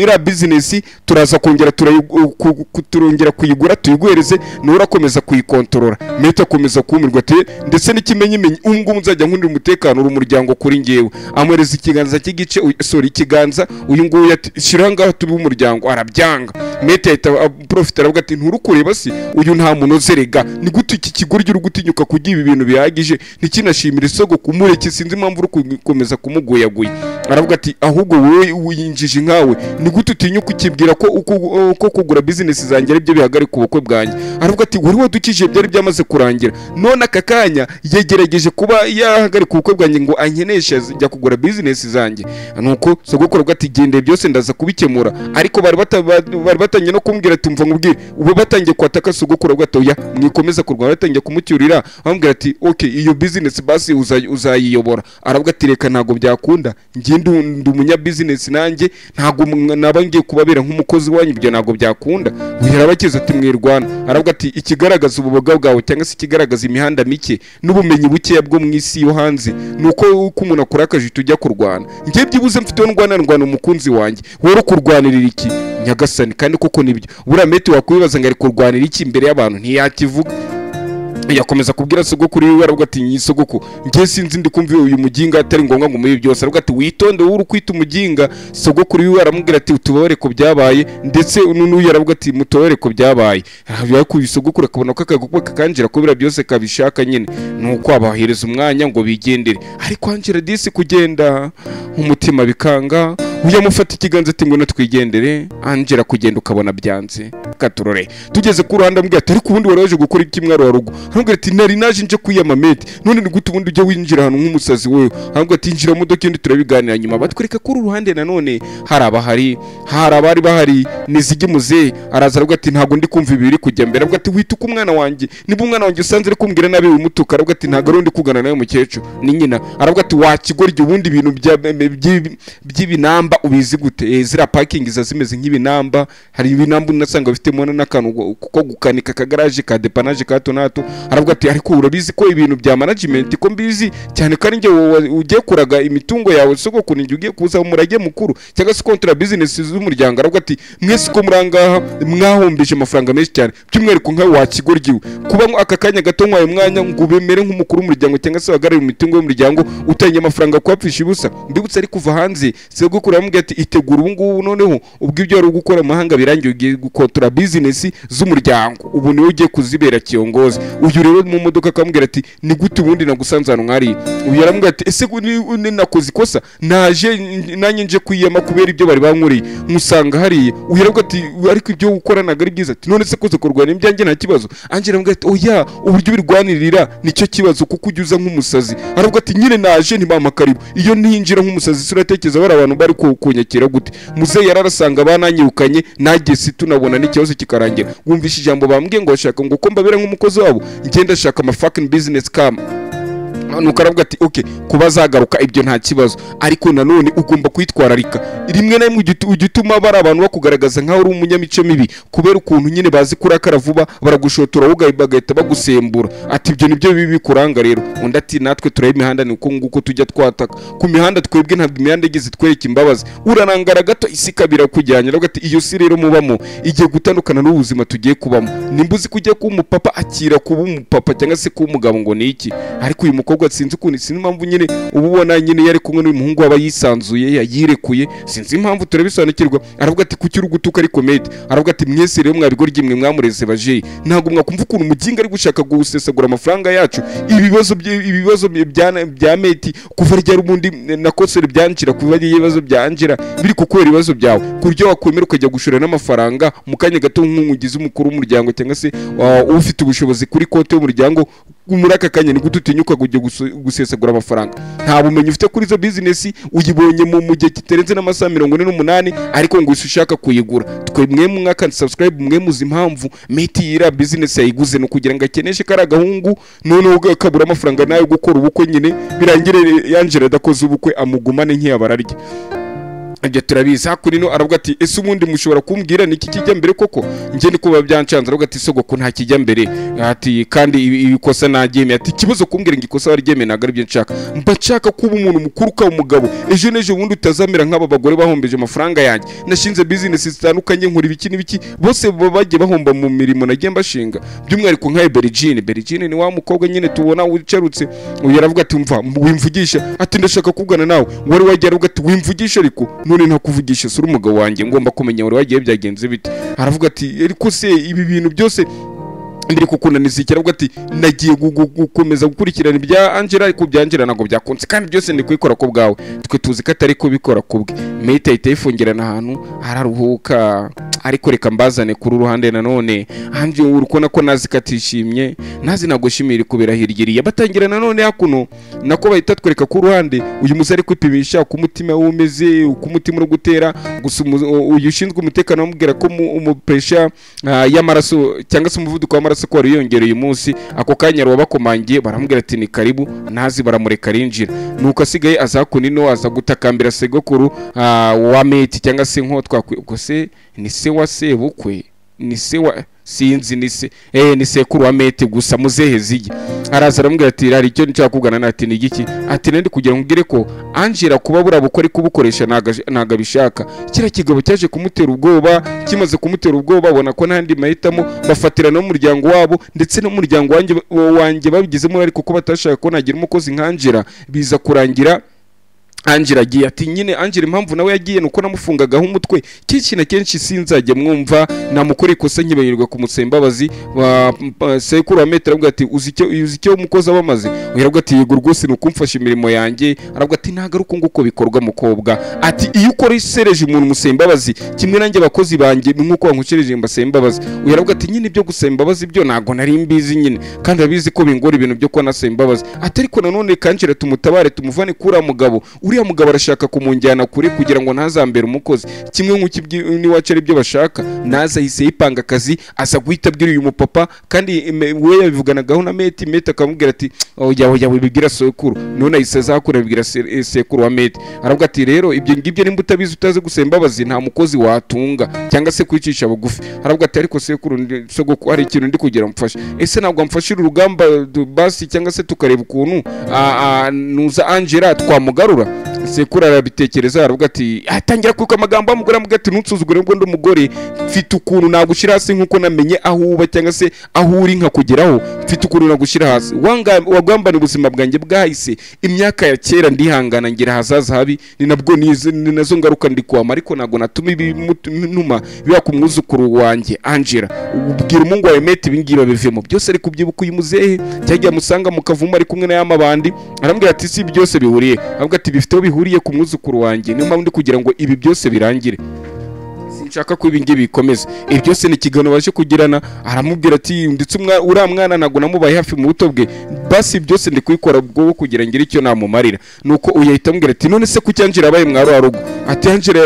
iriya business turaza kongera turongera kuyigura tuyiguhereze, nawe urakomeza kuyikontorora. Meti akomeza kumirwa ati ndetse n'ikimenyimenyi ubu ngubu nzajya nkundira umutekano uri umuryango kuri ngewe. Amwereza ikiganza cy'igice, sorry ikiganza, uyu nguyu ati shira ngaho tube umuryango, arabyanga. Meti ahita profit aravuga ati nturukureba si uyu nta munozerega, ni gute iki kigoryi uri gutinyuka kugira ibi bintu bihagije ntikinashimira isogo kumureke, sinzi impamvu uri gukomeza kumuguyaguya. Aravuga ati ahubwo wowe winjije nkawe, ni gute utinyuka ukibwira ko uko kugura business zanjye ari byo bihagarika ubukwe bwanjye. Aravuga ati wari wadukije byari byamaze kurangira, none aka kanya yegerageje kuba yahagarika ubukwe bwanjye ngo ankeneshe njya kugura business zanjye. Nuko sogokuru ati gende byose ndaza kubikemura, ariko bari batangiye no kumbwira ati umva nkubwire. Ubu batangiye kwataka sogokuru ati oya mwikomeza kurwana, batangiye kumucyurira bamubwira ati okay iyo business basi uzayiyobora. Aravuga ati reka ntago byakunda, njye ndi umunya business nanjye ntago naba ngiye kubabera nk'umukozi wanyu, ibyo ntago byakunda. Yarabakiza ati mwirwana. Aravuga ati ikigaragaza ububoga bwawe cyangwa se ikigaragaza imihanda mike n'ubumenyi buke bwo mu isi yo hanze nuko uko umuntu akurakaje tujya kurwana. Njye byibuze mfite ndwana umukunzi wanjye, wowe kurwanirira iki Nyagasani? Kandi koko nibyo buriya Meti wakwibaza ngo ari kurwanira iki imbere y'abantu, ntiyakivuga. Yakomeza kubwira sogokuru wiwe aravuga ati nyisogoku njye sinzi ndi kumva uyu muginga atari ngombwa ngo muri byose. Aravuga ati witonde wowe uri kwita umuginga. Sogokuru wiwe aramubwira ati utubabare ko byabaye, ndetse n'uyu aravuga ati mutobare ko byabaye. Yakuye sogokuru akabona ko akagukwe kakanjira ko bira byose kabishaka nyine, nuko abahereza umwanya ngo bigendere. Ariko Angela disi kugenda umutima bikanga, uyamufata ikiganza ati ngo natwigendere. Angela kugenda ukabona byanze katurore. Tugeze ku ruhande ambwira ati ariko ubundi waraje gukora iki mwaro wa rugo? Arambwira ati nari naje nje kwiyama Meti, none ni gute ubundi ujya winjira ahantu nk'umusazi wewe? Arambwira ati injira modoka indi turabiganira nyuma. Batwereka ko uruhande nanone hari abahari, hari abari bahari nizigi muze araza aravuga ati ntago ndi kumva ibiri kujya mbere. Aravuga ati wituka umwana wanjye, niba umwana wanjye usanze ari kumbwira nabi wimutuka. Aravuga ati ntago ari ndi kugana nawe mukecuru ni nyina. Aravuga ati wakigoryi ubundi ibintu by'ibinamba Ibinamba ubizi gute? Zira parking za zimeze nk'ibinamba, hari ibinamba unasanga bifitemo n'akantu ko gukanika ka garage ka dépannage ka tonato. Aravuga ati ariko urabizi ko ibintu bya management ko mbizi cyane kandi nge ugiye kuraga imitungo yawe sogokuru, nge ugiye kuza umurage mukuru cyangwa se kontra business z'umuryango. Aravuga ati mwese ko murangaha mwahombeje amafaranga menshi cyane, by'umwihariko nka wa kigoryiwe kuba aka kanya gato nkwaye umwanya ngo ubemere nk'umukuru w'umuryango cyangwa se wagarare imitungo y'umuryango utanye amafaranga kwapfisha ubusa. Mbibutse ari kuva hanze sogokuru aramubwira ati itegura ubu ngubu noneho ubwo ibyo wari gukora amahanga birangiye ugiye gukontora business z'umuryango, ubu niwe ugiye kuzibera kiongozi. Uyu rero mu modoka akamubwira ati ni gute ubundi nagusanze hano nkari? Uyu yaramubwira ati ese nakoze ikosa, naje nanjye nje kwiyama kubera ibyo bari bankoreye musanga hariya. Uyu yaravuga ati ariko ibyo gukora ntabwo ari byiza. Ati none se kuza kurwana ibyanjye nta kibazo? Angela aramubwira ati oya, uburyo ubirwanirira nicyo kibazo kuko ujya uza nk'umusazi. Aravuga ati nyine naje ntibampa karibu, iyo ninjira nk'umusazi suratekereza bari abantu bari kunyakira gute? Muzehe yararasanga bananyirukanye nagese tunabona n'ikibazo kikarangira. Wumvishe ijambo bambwiye ngo bashaka ngo ko mbabera nk'umukozi wabo, ngenda shaka ama fucking business cam. Nuko aravuga ati okay, kuba azagaruka ibyo nta kibazo, ariko nanone ugomba kwitwararika. Rimwe na rimwe ujya utuma bari abantu bakugaragaza nkaho uri umunyamico mibi kubera ukuntu nyine bazi kurakara vuba, baragushotora wowe bagahita bagusembura. Ati ibyo nibyo bibi bikuranga rero. Undi ati natwe tureba imihanda ni uko nguko tujya twataka ku mihanda, twebwe ntabwo imihanda igeze twereka imbabazi, urarangara gato isi ikabira kujyanye. Aravuga ati iyo si rero mubamo igiye gutandukana n'ubuzima tugiye kubamo. Nimba uzi kujya kuba umupapa akira kuba umupapa cyangwa se kuba umugabo ngo ni iki? Ariko uyu mukobwa sinzi ukuntu, sinzi impamvu nyine ubu ubona nyine yari kumwe n'uyu muhungu aba yisanzuye yayirekuye, sinzi impamvu turabisobanukirwa. Aravuga ati kuki uri gutuka ariko mate? Aravuga ati mwese rero mwabigoryi mwe mwamureze bajeyi, ntabwo mwakumva ukuntu umuginga ari gushaka gusesagura amafaranga yacu. Ibibazo bya mate kuva ryari ubundi nakosore byanjira kuva ibibazo byanjira biri kukubera ibibazo byawe kuryo wakwemera ukajya gushora n'amafaranga mu kanya gato nk'umugizi umukuru w'umuryango cyangwa se ufite ubushobozi kuri konti y'umuryango. Muri aka kanya ni gute utinyuka kujya gusesagura amafaranga? Nta bumenyi ufite kuri izo business, uyibonye mu gihe kitarenze n'amasaha 48, ariko ngo ushaka kuyigura. Twe mwe mwaka subscribe mwe muzi impamvu mate yira business yayiguze, no kugira ngo akeneshe kari agahungu none kabura amafaranga nayo gukora ubukwe nyine birangire Angela adakoze ubukwe amugumane nk'iyabararya. Ibyo turabizi. Hakurino aravuga ati ese ubundi mushobora kumbwira niki kijya mbere koko? Nge ni kuba byancanze. Aravuga ati sogoko nta kijya mbere, ati kandi ibikosa naryemeye. Ati ikibazo kumbwira ngo ikosa waryemeye ntabwo aribyo nshaka, mba nshaka kuba umuntu mukuru ukaba umugabo, ejo n'ejo bundi utazamera nk'aba bagore bahombeje amafaranga yanjye. Nashinze business zitandukanye nkora ibiki n'ibiki, bose bagiye bahomba mu mirimo nagiye mbashinga, by'umwihariko nka Berigine. Berigine ni wa mukobwa nyine tubona wicarutse. Uyu aravuga ati mva wimvugisha, ati ndashaka kugana nawe wari wagiye. Aravuga ati wimvugisha ariko none ntakuvugisha sura umugabo wanjye, ngomba kumenya wari wagiye byagenze bite. Aravuga ati ariko se ibi bintu byose ndiri kukunaniza iki? Aravuga ati nagiye gukomeza gukurikirana ibya Angela ariko bya Angela ntabwo byakunze, kandi byose ndi kubikora ku bwawe, twe tuzi ko atari kubikora ku bwe. Mate ahita yifungirana ahantu araruhuka. Ariko reka mbazane kuri uruhande nanone hanjye uri kubona ko nazi katishimye, nazi nagushimira kubera hirgiriye. Batangira nanone hakuno nako bahita twereka ku ruhande uyu musore ari kwipimisha ku mutima wumeze, ku mutima uri gutera. Gusa uyu ushinzwe umutekano amubwira ko umupresha y'amaraso cyangwa se umuvuduko w'amaraso ko wari wiyongereye uyu munsi. Ako kanya bakomangiye baramubwira ati ni karibu, nazi baramureka arinjira. Nuko asigaye aza kunino aza gutakambira segokuru wa mate cyangwa se nko twakwe se ni se wa sebukwe ni se wa sinzi ni se ni sekuru wa mate gusa muzehe zige. Araza aramubwira ati rari icyo nshaka kugana na ati ni igiki? Ati nende kugira ngo ko Angela kuba bura bukore kubukoresha naga bishaka. Kira kigabo cyaje kumutera ubwoba, kimaze kumutera ubwoba abona ko ntandi mahitamo, bafatira no muryango wabo ndetse no muryango wanjye babigizemo, ariko ko batashaka ko nagira umukozi nka Angela. Biza kurangira Angela agiye. Ati nyine Angela impamvu nawe yagiye nuko namufungagaho umutwe kenshi na kenshi sinzajya mwumva namukora ikosa nkibayirwa kumusaba imbabazi. Sekuru wa mate aravuga ati uzi icyo umukozi abamaze? Aravuga ati yego rwose ni ukumfasha imirimo yanjye. Aravuga ati ntago ari uko nguko bikorwa mukobwa. Ati iyo ukora isereje umuntu umusaba imbabazi kimwe nanjye abakozi banjye nkuko bankucereje mbasaba imbabazi. Aravuga ati nyine ibyo gusaba imbabazi byo ntago nari mbizi nyine, kandi abizi ko bingora ibintu byo kuba nasaba imbabazi. Ati ariko nanone Angela tumutabare tumuvane kuri mugabo Uriya mugabo arashaka kumunjyana kure kugira ngo ntazambere umukozi, kimwe nk'uko n'iwacu ari byo bashaka. Naza ahise yipanga akazi, aza guhita abwira uyu mupapa, kandi we yabivuganagaho na Meti. Meti akamubwira ati oya oya wibibwira sekuru. None ahise azakura abibwira sekuru wa Meti, aravuga ati rero ibyo ngibyo nimba utabizi utazi gusaba imbabazi nta mukozi watunga cyangwa se kwicisha bugufi. Aravuga ati ariko sekuru sogoko hari ikintu ndi kugira mfashe, ese ntabwo mfashira urugamba basi cyangwa se tukareba ukuntu nuza Angela twamugarura. Sekuru arabitekereza aravuga ati atangira kuko amagambo amugora amuga ati ntunsuzugure ngo ndi umugore, mfite ukuntu nagushira hasi nkuko namenye aho uba cyangwa se aho uri nkakugeraho, mfite ukuntu nagushira hasi. Wagambana ubuzima bwanjye bwahise, imyaka ya kera ndihangana ngira hazaza habi, ni nabwo ni nazo ngaruka ndi kwama, ariko ntago natuma ibintuma biba ku mwuzukuru wanjye Angela. Ubwira umungu wawe Meti ibingibi babivemo byose. Ari kubyibuka uyu muzehe cyagiye amusanga mu kavumu ari kumwe na yamabandi, arambwira ati si byose bihuriye, avuga ati bifite bihuriye ku mwuzukuru wanjye, niyo mpamvu ndi kugira ngo ibi byose birangire, sinshaka ko ibi ngibi bikomeza. Ibi byose ni ikiganiro baje kugirana. Aramubwira ati ndetse uriya mwana ntabwo namubaye hafi mu buto bwe, basi byose ndi kubikora bwo kugira ngire icyo namumarira. Nuko uyu ahita amubwira ati none se kuki Angela abaye mwa rwa rugo? Ati Angela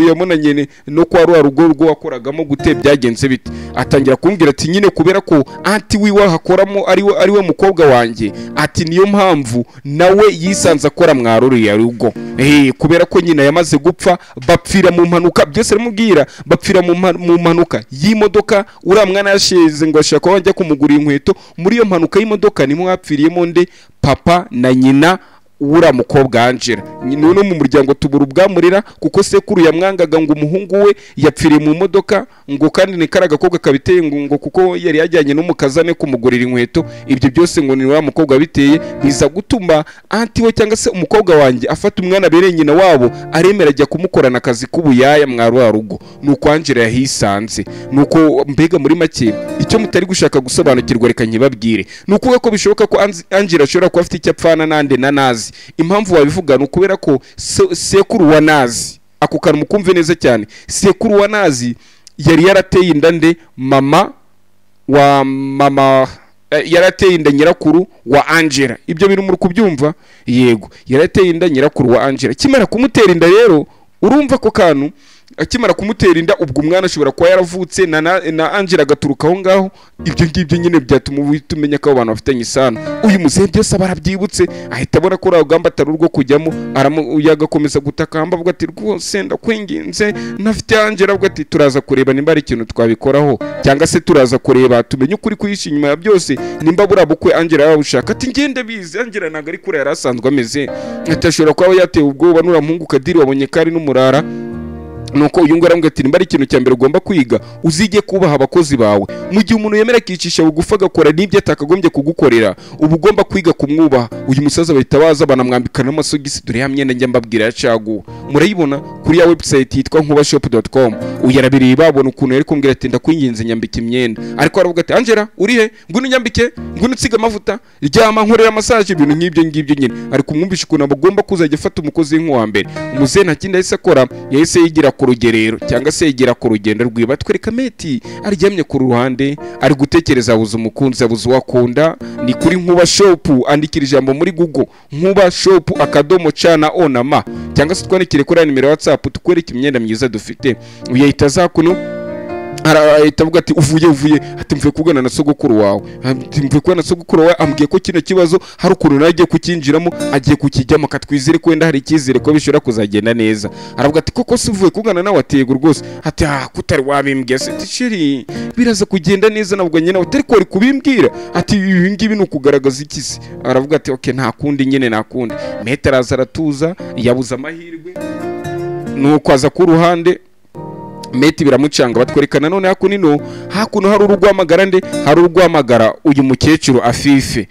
yamunanye no kwa rwa rugo rwo wakoragamo gute, byagenze bite? Atangira kumbwira ati nyine kubera ko anti wiwe hakoramo ari we mukobwa wanjye, ati niyo mpamvu nawe yisanze akora mwa ruriya rugo, kubera ko nyina yamaze gupfa, bapfira mu mpanuka. Byose aramubwira bapfira mu mpanuka y'imodoka. Uriya mwana yashize ngo ashaka ko njya kumugurira inkweto, muri iyo mpanuka y'imodoka nimwe hapfiriyemo nde? Papa na nyina uriya mukobwa Angela. None mu muryango tubura ubwamurira kuko sekuru yamwangaga ngo umuhungu we yapfiriye mu modoka, ngo kandi ni kara gakobwa kabiteye ngo kuko yari yajyanye n'umukazane kumugurira inkweto. Ibyo byose ngo ni uriya mukobwa biteye, biza gutuma anti we cyangwa se umukobwa wanjye afata umwana abereye nyina wabo, aremera ajya kumukorana akazi k'ubuyaya mwa rwa rugo. Nuko Angela yahisanze. Nuko mbega muri make icyo mutari gushaka gusobanukirwa reka nkibabwire, nuko ko bishoboka ko Angela ashobora kuba afite icyo apfana nande na Nazi. Impamvu wabivuga ni ukubera ko sekuru wa Nazi, ako kantu mukumve neza cyane, sekuru wa Nazi yari yarateye inda nde? Mama wa mama yarateye inda nyirakuru wa Angela. Ibyo bintu muri kubyumva? Yego, yarateye inda nyirakuru wa Angela. Kimara kumutera inda rero, urumva ko kantu akimara kumutera inda ubwo umwana ashobora kuba yaravutse na Angela agaturuka aho ngaho. Ibyo ngibyo nyine byatuma tumenya ko abantu bafitanye isano. Uyu muzehe byose abarabyibutse, ahita abona ko urugamba atari urwo kujyamo, yagakomeza gutakamba avuga ati rwose ndakwinginze ntafite Angela. Avuga ati turaza kureba nimba ari ikintu twabikoraho, cyangwa se turaza kureba tumenye ukuri kwihishe inyuma ya byose, nimba buriya bukwe Angela yabushaka. Ati ngende bize Angela ntabwo ari kure yari asanzwe ameze, atashobora kuba yatewe ubwoba n'uriya muhungu Kadiri wabonye kari n'umurara. Nuko uyu nguyu aramubwira ati nimba ari ikintu cya mbere ugomba kwiga, uzige kubaha abakozi bawe. Mu gihe umuntu yemera akicisha bugufi agakora n'ibyo atakagombye kugukorera, uba ugomba kwiga kumwubaha. Uyu musaza bahita baza banamwambika n'amasogisi, dore ya myenda njya mbabwira ya caguwa, murayibona kuri ya website yitwa nkubashop.com. Uyu arabireba abona ukuntu yari kumbwira ati ndakwinginze nyambika imyenda, ariko aravuga ati Angela uri he? Ngwino unyambike, ngwino utsige amavuta, ryama nkorera massage, ibintu nk'ibyo ngibyo nyine. Ari kumwumvisha ukuntu agomba kuzajya afata umukozi nk'uwa mbere. Umuzehe nta kindi yahise akora, yahise yigira ku rugerero cyangwa se yigira ku rugendo rwiba. Twereka Meti aryamye ku ruhande ari gutekereza, abuze umukunzi, abuze uwakunda. Ni kuri Nkuba Shop, andikira ijambo muri Google Nkuba Shop akadomo c na o na m, cyangwa se twandikire kuri nimero ya WhatsApp tukwereke imyenda myiza dufite. Uyahita aza kuno arahita avuga ati uvuye ati mvuye kugana na sogokuru wawe, ati mvuye kugana na sogokuru wawe, ambwiye ko kino kibazo hari ukuntu nagiye kukinjiramo, agiye kukijyamo, katwizere ko wenda hari icyizere ko bishobora kuzagenda neza. Aravuga ati koko se uvuye kugana nawe? Atego rwose. Ati ah kutari wabimbwiye se? Ati chéri biraza kugenda neza, nabwo nyine utari ko kubimbwira. Ati ibi ngibi ni ukugaragaza iki se? Aravuga ati okay nta kundi nyine nta kundi. Meta araza aratuza, yabuze amahirwe, nuko aza ku ruhande. Meti biramucanga. Batwerekana none hakuno hakuno hari urugwamagara nde? Hari urugwamagara uyu mukecuru Afife.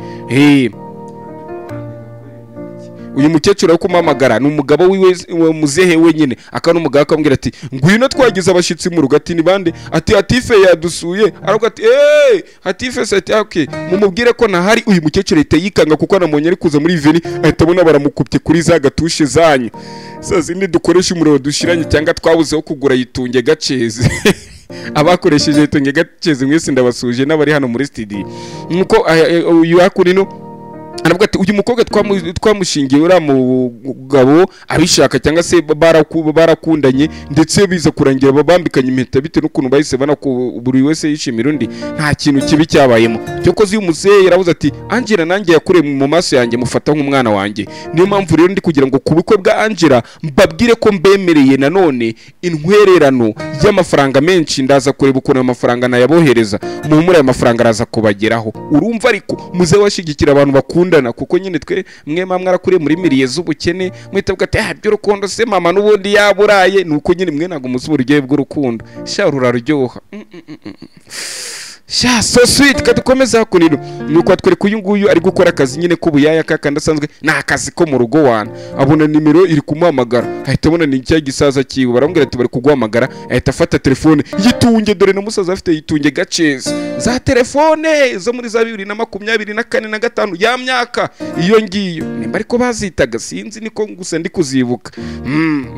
Uyu mukecuru ari kumamagara ni umugabo wiwe muzehe wenyine, akaba n'umugabo akamubwira ati ngwino twagize abashitsi mu rugo. Ati ni bande? Ati Atife yadusuye. Aravuga ati Atife se? Ati okay mumubwire ko ntahari. Uyu mukecuru ahita yikanga kuko anamubonye ari kuza muri veni, ahita abona baramukupye kuri za gatushe zanyu za zindi dukoresha umuriro dushiranye cyangwa twabuzeho kugura yitunge gaceze. Abakoresheje yitunge gaceze mwese ndabasuje n'abari hano muri studio. Nuko uyu hakuno Aravuga ati uyu mukobwa twamushingiye uriya mugabo abishaka cyangwa se barakundanye, ndetse biza kurangira babambikanye impeta bitewe n'ukuntu bahise buri wese yishimira undi, nta kintu kibi cyabayemo. Cyokoze uyu muzehe yaravuze ati Angela nanjye yakuriye mu maso yanjye mufata nk'umwana wanjye, niyo mpamvu rero ndi kugira ngo ku bukwe bwa Angela mbabwire ko mbemereye nanone intwererano y'amafaranga menshi, ndaza kureba ukuntu amafaranga nayabohereza, muhumure aya mafaranga araza kubageraho. Urumva ariko muzehe washigikira abantu bakundana, kuko nyine twe mwe mwarakuriye muri miriye z'ubukene mwita bwa ati by'urukundo se mama n'ubundi yaburaye, nuko nyine mwe ntago muzi uburyohe bw'urukundo, sha ruraryoha. Sha so sweet. Kadukomeza hakunino nuko atwereka uyu nguyu ari gukora akazi nyine k'ubuyaya kakandi asanzwe ni akazi ko mu rugo wana, abona nimero iri kumuhamagara, ahita abona ni cya gisaza cyiwe, baramubwira ati bari kuguhamagara, ahita afata telefone yitunge, dore na musaza afite yitunge gacezi za telefone zo muri za 2024 na 5 ya myaka iyo ngiyo nimba ariko bazitaga sinzi niko gusa ndi kuzibuka.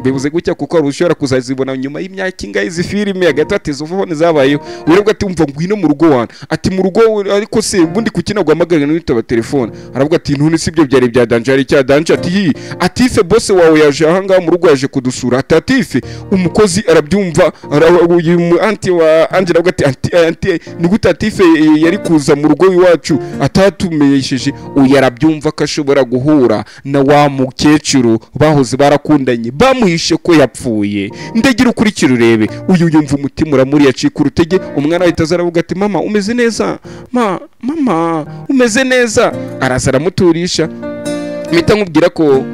Bibuze gutya kuko ari ushobora kuzazibona nyuma y'imyaka ingahe izi filime hagati izo phone zabayeho. Urebwa ati umva ngwino mu rugo wana, ati mu rugo ariko se ubundi kukina guhamagara n'itaba telefone, aravuga ati ntuni sibyo byari bya danger, ari cya danger, ati yi atife boss wawe yaje ahanga mu rugo yaje kudusura, ati atife umukozi arabyumva, uyu anti wa Angela avuga ati anti ni gute atife yari kuza mu rugo iwacu atatumenyesheje, uyu arabyumva ko ashobora guhura na wa mukecuru bahoze barakundanye bamuhishe ko yapfuye. Ndagira ukurikira urebe, uyu yumva umutima uramuri yacika urutege, umwana ahita azaravuga ati mama umeze neza, mama umeze neza, araza aramuturisha. Mpita nkubwira ko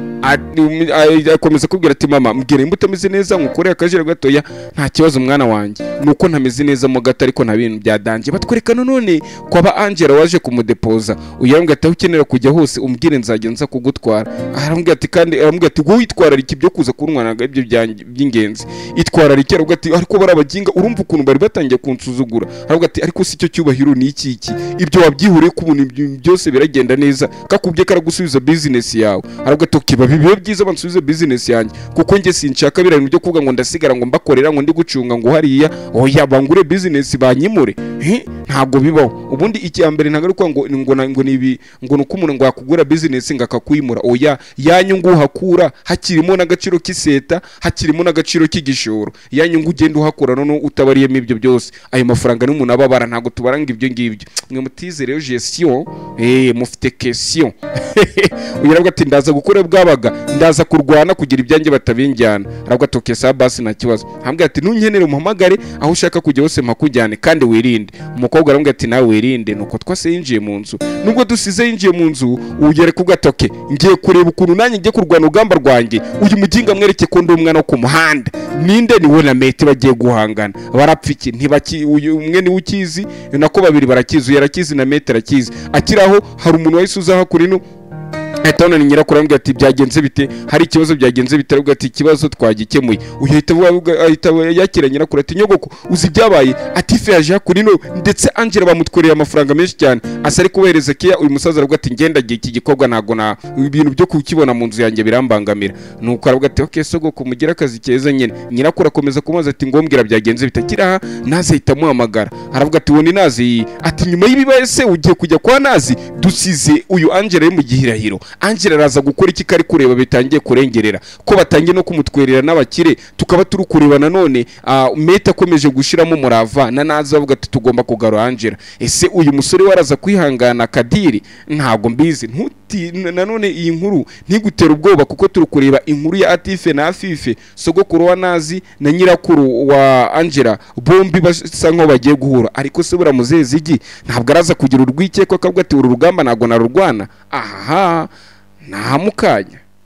akomeza kubwira ati mama mbwira imbuto ameze neza nkukoreye akajira gatoya, nta kibazo mwana wanjye nuko ntameze neza mu gato ariko nta bintu bya danje. Batwereka none kwaba Angela waje kumudepoza, uyambwira ati ukenera kujya hose umbwire nzajya nza kugutwara, arambwira ati kandi arambwira ati wowe itwararika ibyo kuza kuntwara ibyo by'ingenzi, itwararika. Aravuga ati ariko barabaginga urumva ukuntu bari batangiye kunsuzugura, aravuga ati ariko si cyo cyubahiro ni iki iki ibyo wabyihuriye ku buntu byose biragenda neza, kakubye karagusubiza business yawe. Aravuga ati kiba bibe byiza bansubize business yanjye kuko nge sinshaka bira ibintu byo kuvuga ngo ndasigara ngo mbakorera ngo ndi gucunga ngo hariya, oya bangure business banyimure, ntabwo bibaho. Ubundi iki mbere ntabwo ari ngo ngo nibi ngo nuko umuntu ngo yakugura business ngakakwimura, oya yanyungu hakura hakirimo n'agaciro k'iseta, hakirimo n'agaciro k'igishoro, yanyungu ugenda uhakura none utabariyemo ibyo byose, ayo mafaranga n'umuntu ababara ntabwo tubaranga ibyo ngibyo. Mwe mutize rero gestion, mufite question. Uyaravuga ati ndaza gukora bwabaga, ndaza kurwana kugira ibyanjye batabinjyana. Aravuga ati okay sa basi nta kibazo. Ambwira ati nunkenere umuhamagare aho ushaka kujya hose mpakujyane kandi wirinde. Umukobwa aramubwira ati nawe wirinde. Nuko twase yinjiye mu nzu, nubwo dusize yinjiye mu nzu ugere kugatoke ngiye kureba ukuntu nanjye ngiye kurwana urugamba rwanjye, uyu muginga mwereke ko ndi umwana wo ku muhanda. Ninde ni we na Mete bagiye guhangana, barapfa iki ntibaki, uyu umwe ni ukizi nako babiri barakizi, yarakizi na Mete arakizi. Akiraho hari umuntu wahise uza hakurino ahita ni nyirakuru aramubwira ati byagenze bite, hari ikibazo byagenze bite, aravuga ati ikibazo twagikemuye. Uhita ahita yakira nyirakuru ati nyogoko uzi byabaye, atife yaje hakurino ndetse Angela bamutwereye amafaranga menshi cyane asa ari kubahereza kiya. Uyu musaza aravuga ati ngenda giye iki gikorwa ntago na ibintu byo kukibona mu nzu yanjye birambangamira. Nuko aravuga ati okay sogoko mugira akazi keza nyine. Nyirakuru akomeza kumubaza ati ngombwira byagenze bite, kiraha naze ahita amuhamagara aravuga ati woni nazi, ati nyuma y'ibibaye se ugiye kujya kwa nazi, dusize uyu Angela mu gihirahiro. Angela araza gukora iki kari kureba bitangiye kurengerera ko batangiye no kumutwerera n'abakire, tukaba turi kureba nanone Meta akomeje gushiramo umurava na naza avuga ati tugomba kugarura Angela. Ese uyu musore waraza kwihangana Kadiri? Ntago mbizi. Ntuti nanone iyi nkuru ntigutera ubwoba kuko turi kureba inkuru ya Atife na Afife, sogokuru wa Nazi na nyirakuru wa Angela, bombi basa nkaho bagiye guhura, ariko se bura muzezi igi ntabwo araza kugira urwikekwe akavuga ati uru rugamba ntago narurwana. Aha nahamukanya.